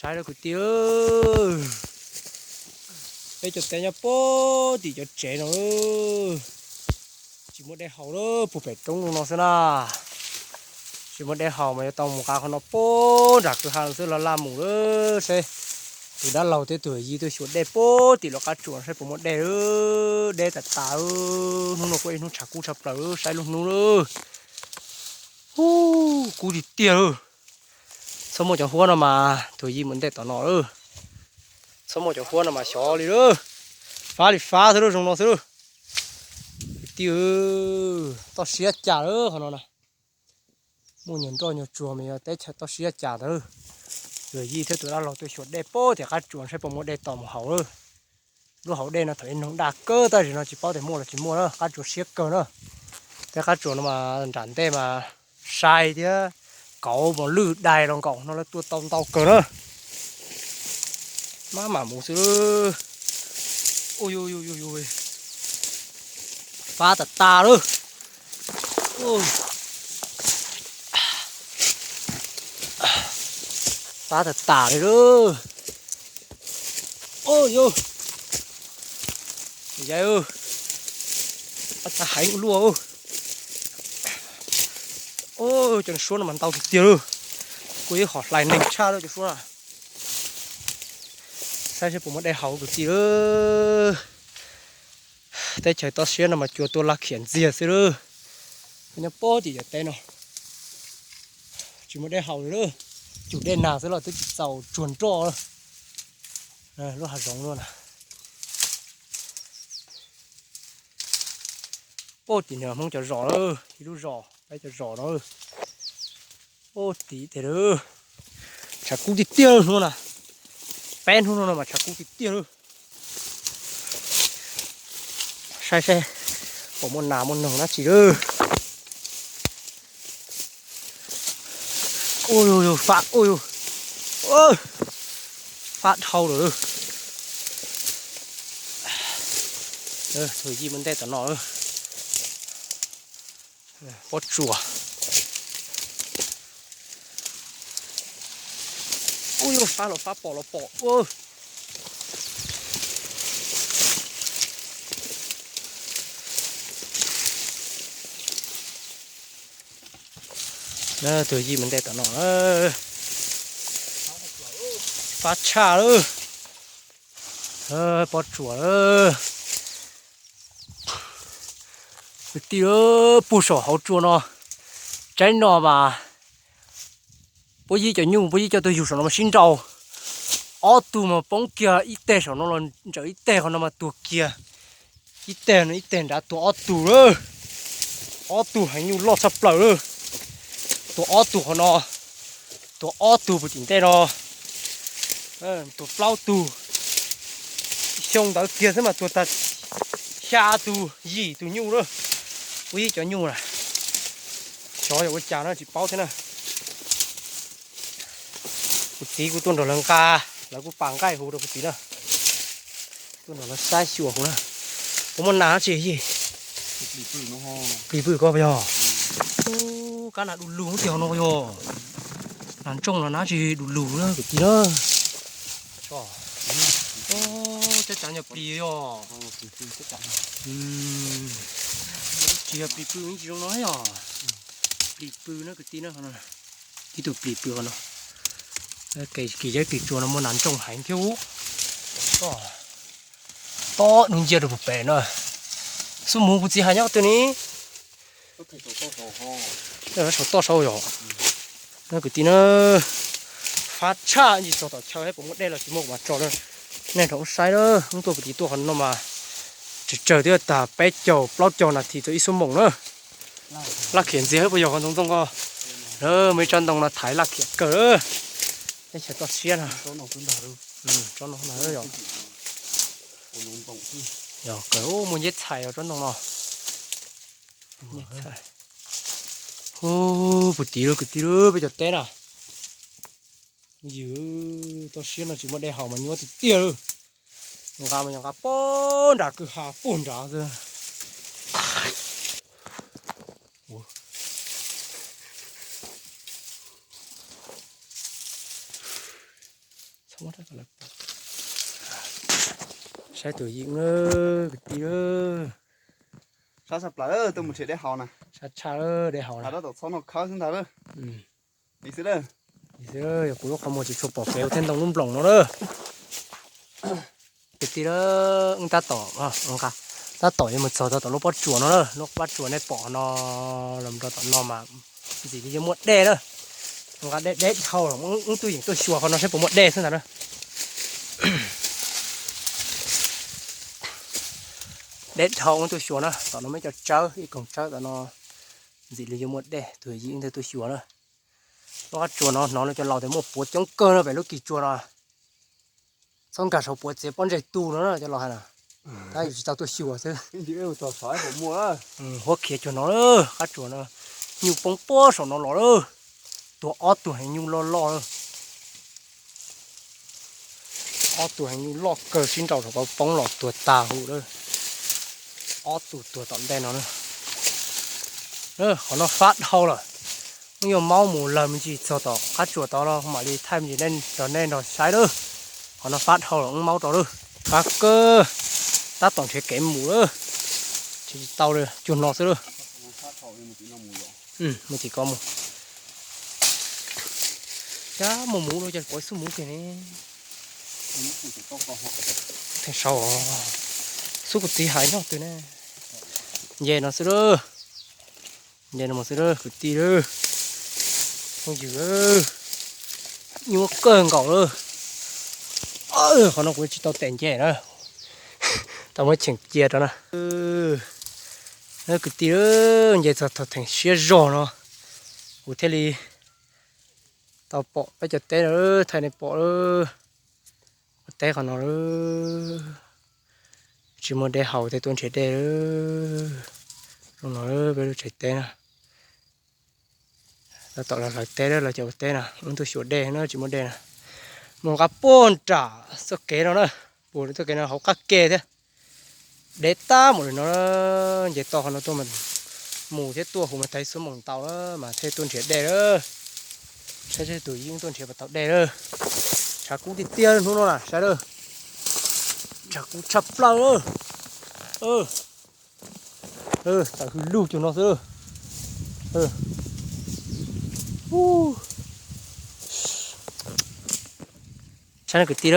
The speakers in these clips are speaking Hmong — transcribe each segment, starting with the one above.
Saib lawm kwv tij, peb cov teb nyob pem tim cov tsev no, tsis muaj dej haus lawm, puag pem roob no xwb na. Tsis muaj dej haus mas yuav tau mus nqa qhov no pem nram kwj ha xwb los laj mus lawm seb. Tus dab laug thiab tus yij tuaj xyuas dej pem tim lub qab tsuas saib puas muaj dej lawm. Deb tas tas, hnub no kuj ib hnub tshav kub tshaj plaws lawm, saib lub hnub lawm. Ub, kub tiag tiag lawm. Txhob muaj cov huab no mas tus yij mus ntej tom no lawm. Txhob muaj cov huab no mas xyov li lawm. Fab li fab xwb lawm, zoo no xwb lawm. Kwv tij, toj siab cas lawm qhov no na. Muaj nyuag nroj nyuag tsuag mas yog teb chaws toj siab cas ntawd. Tus yij thiab tus dab laug tuaj xyuas dej pem tim qab tsuas saib puas muaj dej tos mus haus lawm. Lub hauv dej no thaum ub noog daj kawg tab sis no tsis paub tias muaj los tsis muaj na, qab tsuas siab kawg na. Tej qab tsuas no mas nram ntej mas sai thiab, kauv mas lwj dais los nkaus no lawv tuaj tau ntau kawg na. Maj mam mus xwb. Ub, fab tas tas lawm. Fab tas tas li lawm. Ub, yawg, fab tas heev ua luaj. Cov suab no mas ntau tiag tiag lawm. Kuj ib qho hlais neeg tshaj lawm cov suab na. Saib seb puas muaj dej haus kwv tij lawm. Teb chaws toj siab no mas cua tuaj laj khiam ntxiag xwb lawm. Nyob pem tim cov teb no tsis muaj dej haus li lawm. Cug dej nag xwb los twb tsis txaus tsuag nroj lawm. Lub hav zoov luaj na. Pem tim no Hmoob cov zos lawm, ib lub zos peb cov zos no. Pem tim tej lawm. Tshav kub tiag tiag hnub na. Peb hnub no mas tshav kub tiag tiag lawm. Saib seb puas muaj nas muaj noog dab tsi lawm. Ub, fab, ub, fab dhau lawm. Tus yij mus ntej tom no. Pob tsuas. Ub, fab los fab pom los pom. Tus yij mus ntej tom no. Fab tshaj lawm. Pob tsuas lawm. Kwv tij, puag saum hauv tsua no, tsaib no mas puab yib cov nyuj puab yib coj tuaj yug saum no mas sib nraus. Ob tug mas poob kiag ib teg saum no los ntsaws ib teg qhov no mas tuag kiag. Ib teg no ib teg nrad tuag ob tug lawm. Ob tug heev, nyuj loj tshaj plaws lawm. Tuag ob tug qhov no, tuag ob tug puag tim ntej no, tuag plaub tug. Xyoo ntawd kiag xwb mas tuag tag xya tug yim tug nyuj lawm. Puab yib cov nyuj na, xyov yog ua cas no tsis paub thiab na. Kuv txiv kuj tuaj nrog lawv nqa, lawv kuj pam nqaij huv rau kuv txiv na. Tuaj nrog lawv saib xyuas huv na. Puas muaj nas dab tsi yij? Plis pw koj puas yog? Kab nas du lug tiag no yog. Nas ntsooj los nab tsis du lug na kwv tij na. Cov cas nyuag plis yog. Tsis yog plis pw tsis zoo no yog. Plis pw na kwv tij na. Ib tug plis pw qhov no. Kis zeb plis tsuas no muaj nas ntsooj heev thiab ub. Tob nub ncia rau puag pem no. Xub mus kuv txiv hais nyob twg ni? Saum toj saud yog. Kwv tij na, fab tshaj ntsis txog tom chaw puas muaj dej los tsis muaj kuv mam tso nej rau ub saib na. Wb tuaj puag tim tuaj qhov no mas tsawg tsawg thiab tag peb caug plaub caug nas this txog ib xuab moos na. Laj khiam ntxiag puas yog qhov ntxoov ntxoo ko. Muaj ib tsob ntoo no thaiv laj khiam kawg. Teb chaws toj siab na. Tsob no yog, yog kawg muaj nceb txhais os tsob ntoo no. Hu, puag tim lawm kwv tij lawm peb cov teb na. Yus, toj siab no tsis muaj dej haus mas nyuaj tiag tiag lawm. Nqa mas yog nqa puag nram kwj ha puag nrad xwb. Saib tus yim kwv tij, sab tshaj plaws tuaj mus nrhiav dej haus na. Sab tshaj, dej haus na. Tab tom txhob noj khawb xwb ntag. Li xwb, yog kuv lub qhov muag tsis tshua pom kev ua thiab ntoo lub nploos no lawm. Kwv tij, wb tab tom, tab tom yuav mus txog rau tom lub pob tsuas no na, lub pob tsuas nej pom no, los rau tom no mas ntxim li yuav muaj dej na. Nqa dej deb dhau, wb tuaj yeem tuaj xyuas qhov no saib puas muaj dej xwb ntag na. Deb dhau, wb tuaj xyuas na, tom no muaj ib co tsawb, ib koog tsawb tom no, ntxim li yuav muaj dej, tus yim wb tuaj xyuas na. Lub qab tsuas no hnov cov laus tias muaj puav coob kawg no pem lub kis tsuas no. Txhob nkag saum puav txiav pob ntseg tu no na cov laus hais na. Tab yus tsis tau tuaj xyuas xwb. Huab khiav cuag no, qab tsuas no, nyuj poob puag saum no los lawm. Tuag ob tug heev nyuj loj loj lawm. Ob tug heev nyuj loj kawg sib nraus saum ko poob los tuag tag huv lawm. Ob tug tuag tom ntej no na. Qhov no fab dhau lawm. Wb yuav maub mus lawg me ntsis txog tom qab tsuas tod los mam li thaij me ntsis rau nej nrog saib lawm. Qhov no fab dhau lawm, wb maub rau lawm. Fab kawg, tab tom nrhiav kev mus lawm. Nrhiav tsis tau li, cuag no xwb lawm. Mus tim ko mus. Cab mus mus los cas pov xub mus kiag ne. Theej sau xub kuv txiv hais nyob twg ne. Nce no xwb lawm. Nce no mus xwb lawm kwv tij lawm. Phooj ywg, nyuaj kawg nkaus lawm. Qhov no kuv tsis tau tes nce na. Tau muab cheem cia rau na. Kwv tij, nce txog thaum theem siab zog no kuv thiaj li tau pom peb cov teb no, thaij nej pom lawm. Ua teb qhov no lawm. Tsis muaj dej haus thiaj tuaj nrhiav dej lawm. Zoo no peb lub tsev teb na. Tab tom los hlawv teb lawm, los cov ua teb na, wb tuaj xyuas dej na, tsis muaj dej na. Mus nqa puag nram txoj kev no na, puag txoj kev no hauv qab ke thiab. Deb tag mus li no, nce toj qhov no tuaj mas mus thiab tuaj huv mas tag ib xuab moos ntau lawm mas thiaj tuaj nrhiav dej lawm. Saib seb tus yeej tuaj nrhiav puas tau dej lawm. Tshav kub tiag tiag hnub no na saib lawm. Tshav kub tshaj plaws lawm. Tawm hwj lug cuag no xwb. Saib kwv tij,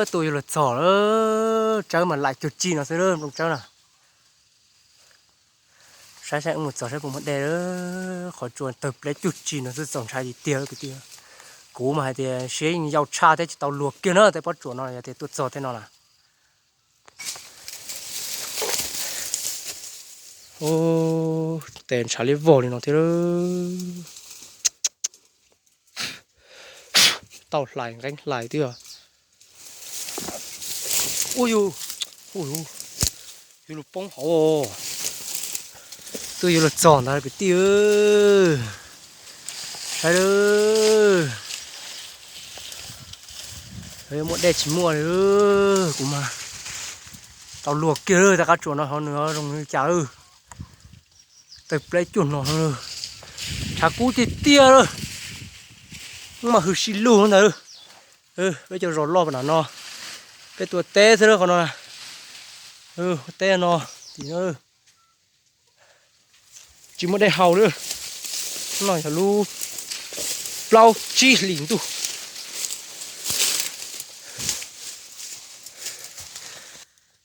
tuaj yuav luag txog lawm, tsawb mas laim cuag tsi no xwb, nplooj tsawb na. Saib saib wb mus txog saib puas muaj dej lawm, qhov tsua tawg pleb cuag tsi no xwb, txaus ntshai tiag tiag kwv tij. Kuv mas hais tias siab yeej yau tshaj thiab tsis tau luag kiag na tej pob tsuas no yog tias tuaj txog tej no na. Tes ntshav liab vog li no thiab. Tau hlais nqeeb hlais twb yog. Ua yus, ua yus, yuav luag poob hauv. Twb yuav luag txog ntawd kwv tij. Saib, muaj dej tsis muaj li. Kuv mas tau luag kiag lawm, tej qab tsuas no hauv nws zoo li cas lawm. Tawg pleb cuag no, tshav kub tiag tiag lawm. Wb mas hwj sib lug ntag. Peb cov zos loj nram no, peb tuaj teb xwb lawm qhov no. Teb no, tim no tsis muaj dej haus li. No yog lub plaub tsib hlis ntuj.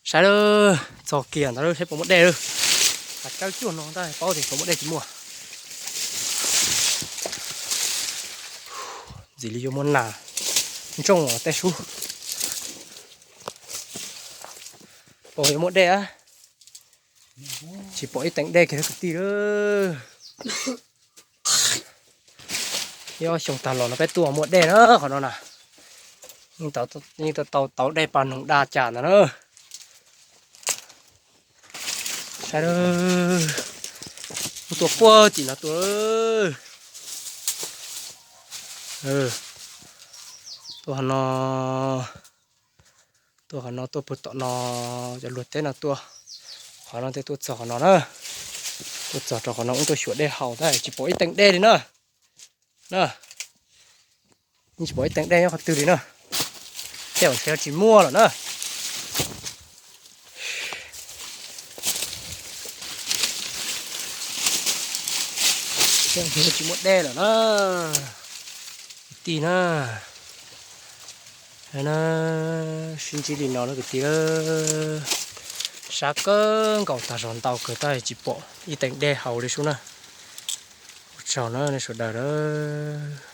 Saib lawm, txog kiag ntawd lawm saib puas muaj dej lawm. Hav tsawb cuag no ntag paub tias puas muaj dej tsis muaj. Ntxim li yuav muaj nas ntsooj os tej sub. Puas yuav muaj dej a? Tsis pom ib teev dej kiag kwv tij lawm. Ib ob xyoo tag los no peb tuaj muaj dej na qhov no na. Yeej tau tau dej pas noog da cas ntawd na. Saib, tuaj puag tim no tuaj. Tuaj qhov no, tuaj qhov no tuaj puag tom no, cov luag teb no tuaj. Qhov no tej tuaj txog qhov no na. Tuaj txog rau qhov no wb tuaj xyuas dej haus tab tsis pom ib teev dej li na. Na, yeej tsis pom ib teev dej nyob qhov twg li na. Tej zaum ntshe tsis muaj lawm na. Tej zaum ntshe tsis muaj dej lawm na. Kwv tij na, sib ntsib li no na kwv tij. Sab kawg nkaus, tag zog ntau kawg tab tsis pom ib teev dej haus li sub na. Ua tsaug na nej sawv daws lawm.